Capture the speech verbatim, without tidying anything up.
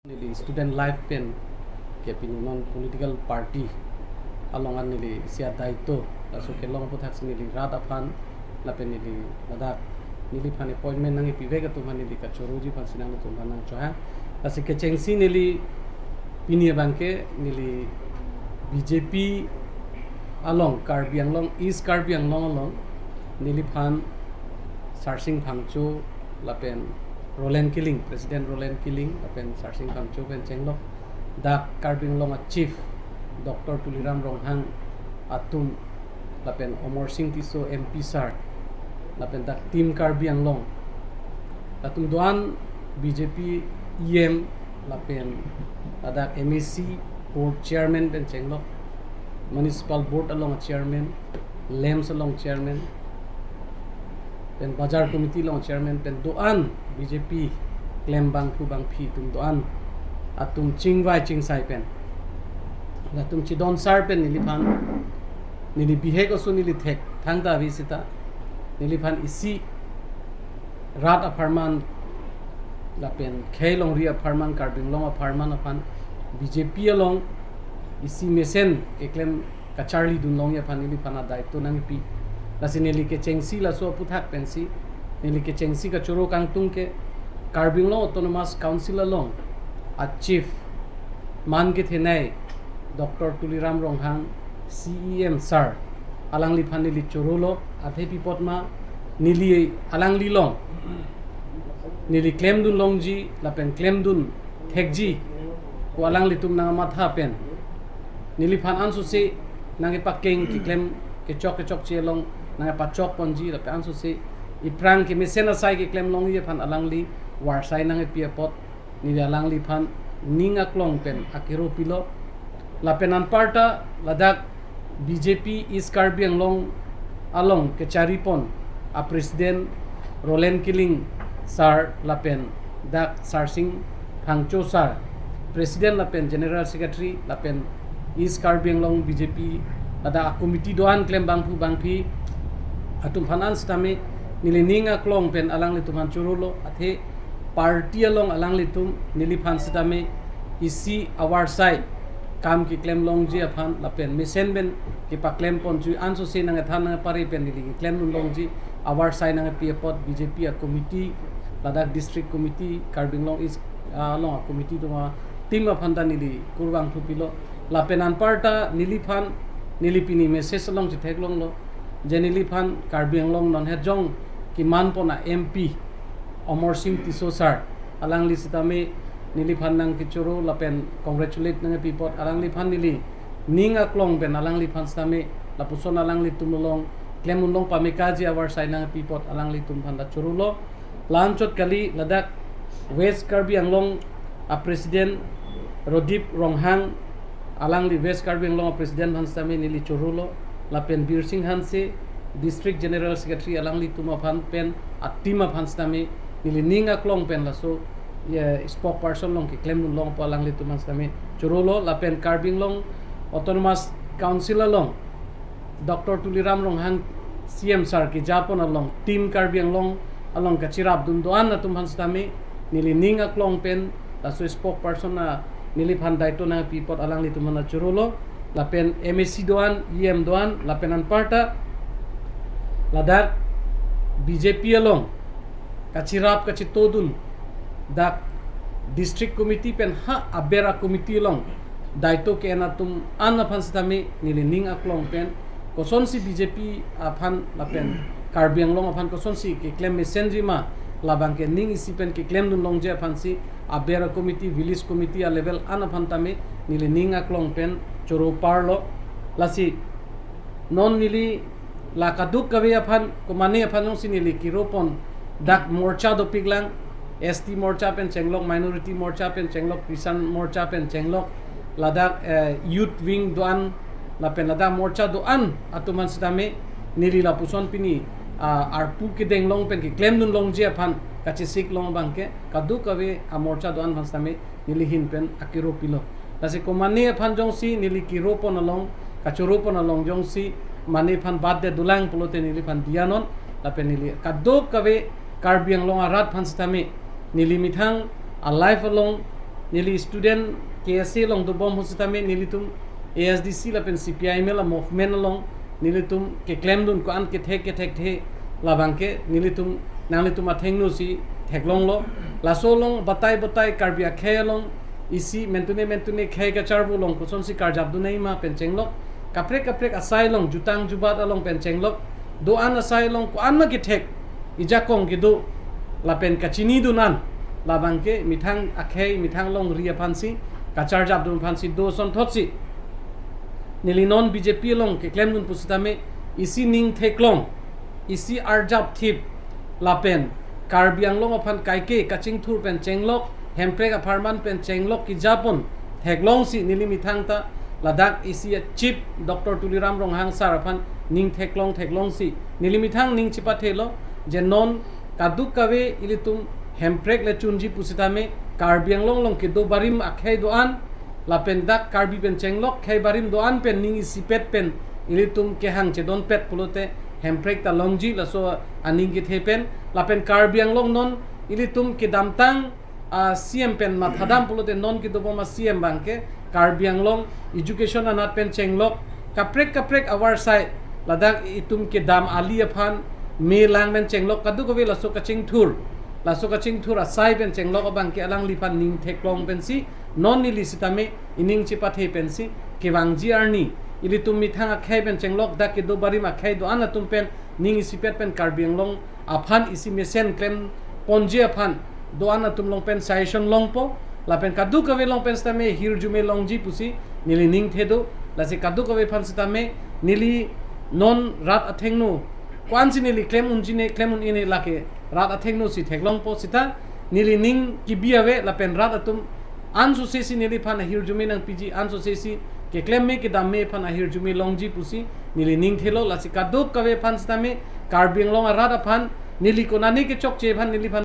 Neli student life pen ke pini non political party along an neli isi adaito laso kelong aputhak si neli rat aphan lapen neli ladak neliphan appointment nangkepivek atum aphan neli kachoroji aphan si nangtum aphan nangchohang. Lasi kechengsi neli pini abangke neli B J P along, Karbi Anglong, East Karbi Anglong along neliphan Sarsing Phangcho lapen Roland Killing, President Roland Killing lapen Sarsing Phangcho pen chenglok, dak Karbi Anglong a Chief Doctor Tuliram Ronghang atum lapen Amarsing Tisso M P sir lapen dak Team Karbi Anglong, latum do-an B J P E M lapen ladak M A C board chairman pen chenglok, municipal board along chairman, LAMPS along chairman, pen bazar committee along chairman, pen do-an B J P klem bangphu bangphi atum do-an atum chingvai chingsai pen, latum chidon sar pen neliphan, neli bihek oso neli thek thangta avi sita neliphan isi rat apharman lapen khei longri apharman, Karbi Anglong apharman aphan B J P along isi mesen keklem kacharlidun longji aphan neliphan adaito nangpi. Lasi neli kechengsi laso aputhak pensi neli kechengsi kachoro kangtung ke Karbi Anglong Autonomous Council along a Chief man kethenei Doctor Tuliram Ronghang C E M sir alangliphan neli chorolo, athe pi apot ma neli alangli along neli klemdun longji lapen klemdun thekji ko alanglitum nangmatha pen neliphan ansose nangkepakeng keklem kechok kechokche along nangkepachok ponji lapen ansose iphrang kemesen asai keklem longji aphan alangli varsai nangpi apot neli alangliphan ning aklong pen akero pilo. Lapen anparta ladak B J P East Karbi Anglong along kechari pon a President Roland Killing sir lapen dak Sarsing Phangcho sir, President lapen General Secretary lapen East Karbi Anglong B J P ladak a committee do-an klem bangphu bangphi atum aphan an sitame neli ning aklong pen alanglitum aphan chorolo, athe party along alanglitum neliphan sitame isi avarsai kam keklem longji aphan lapen mesen pen kepaklem ponji ansose nangthan nangpare pen neli keklemdun longji avarsai nangpi apot B J P a committee, ladak district committee, Karbi Anglong East, ah, along a committee atum a team aphan ta neli kurvangthu pilo. Lapen anparta neliphan neli pini message along chetheklonglo je neliphan Karbi Anglong non het jong keman pon a M P Amarsing Tisso sir alangli sitame neliphan nangkechoro lapen congratulate nangpi apot alangliphan neli ning aklong pen alangliphan sitame lapuson alanglitum along klemdun long pamekaji avarsai nangpi apot alanglitum aphan ta chorolo. La-anchot kali ladak West Karbi Anglong a President Rodip Ronghang, alangli West Karbi Anglong a President aphan sitame neli chorolo, lapen Birsing Hanse, District General Secretary, alanglitum aphan pen a team aphan sitame neli ning aklong pen laso, ye, spokesperson along keklemdun long apot alanglitum aphan sitame chorolo, lapen Karbi Anglong Autonomous Council along Doctor Tuliram Ronghang C M sir keja pon along Team Karbi Anglong along kachirapdun do-an atum aphan sitame neli ning aklong pen laso spokesperson a neliphan daito nangpi apot alanglitum aphan chorolo, lapen M A C do-an, E M do-an, lapen anparta ladak B J P along kachirap kachitodun dak district committee pen ha aber a committee along daito ke-en atum an aphan sitame neli ning aklong pen kosonsi B J P aphan lapen Karbi Anglong aphan kosonsi keklem mesenji ma, labang ke ning isi pen keklemdun longji aphansi aber a committee, village committee a level an aphan tame neli ning aklong pen choro parlo. Lasi non neli la kadokave aphan, komane aphan jongsi neli kero pon, dak morcha dopiklang, S T morcha pen chenglok, minority morcha pen chenglok, Christian morcha pen chenglok, ladak, eh, youth wing do-an, lapen ladak morcha do-an atum aphan sitame neli lapuson pini, ah, arpu kedeng long pen keklemdun longji aphan kachesik long abang ke kadokave a morcha do-an aphan sitame neli ahin pen akero pilo. Lasi komane aphan jongsi neli kero pon along, kachoro pon along jongsi mane aphan bat de dolang pulote neliphan diya non, lapen neli kadokave Karbi Anglong arat aphan sitame neli methang a life along Neli student K S A along dobom pusitame nelitum A S D C lapen C P I M L a movement along nelitum keklemdun ko-an kethek kethekthe labangke nelitum nanglitum athengno si theklonglo. Laso along batai batai Karbi akhei along isi mentune mentune khei kacharvo along kosonsi karjapdun nangji ma pen chenglok, kaprek kaprek asai along jutang jubat along pen chenglok, do-an asai along ko-an ma kethek ijakong kedo lapen kachinidun an labangke methang akhei methang longri aphansi kacharjapdun aphansi do asonthotsi neli non B J P along keklemdun pusitame isi ning theklong, isi arjapthip lapen Karbi Anglong aphan kaike kachingthur pen chenglok, hemprek apharman pen chenglok kejapon theklongsi neli methang ta ladak isi a chief Doctor Tuliram Ronghang sir aphan ning theklong theklongsi neli methang ning chepathelo je non kadokave ilitum hemprek le chunji pusitame Karbi Anglong along kedo barim akhei do-an lapen dak Karbi pen chenglok khei barim do-an pen ning isipet pen ilitum kehang chedonpet pulote hemprek ta longji, laso aning kethe pen lapen Karbi Anglong non ilitum kedamtang a C M pen mathadam pulote non kedobom a C M abangke Karbi Anglong education anat pen chenglok, kaprek kaprek avarsai ladak itum kedam ali aphan me lang pen chenglok, kadokave laso kachingthur, laso kachingthur asai pen chenglok abangke alangliphan ning theklong pensi non neli sitame ining chepathe pensi kevangji arni ilitum methang akhei pen chenglok dak kedo barim akhei do-an atum pen ning isipet pen Karbi Anglong aphan isi mesen klemponji aphan do-an atum along pen suggestion longpo lapen kadokave along pen sitame hirjume longji pusi neli ning thedo. Lasi kadokave aphan sitame neli non rat athengno ko-ansi neli klem unji ne klem un-e ne lake rat athengno si theklongpo sita neli ning kebi ave lapen rat atum ansose si neliphan ahirjume nangpiji, ansose si keklem me kedam me aphan ahirjume longji pusi neli ning thelo. Lasi kadokave aphan sitame Karbi Anglong arat aphan neli konane kechokche aphan neliphan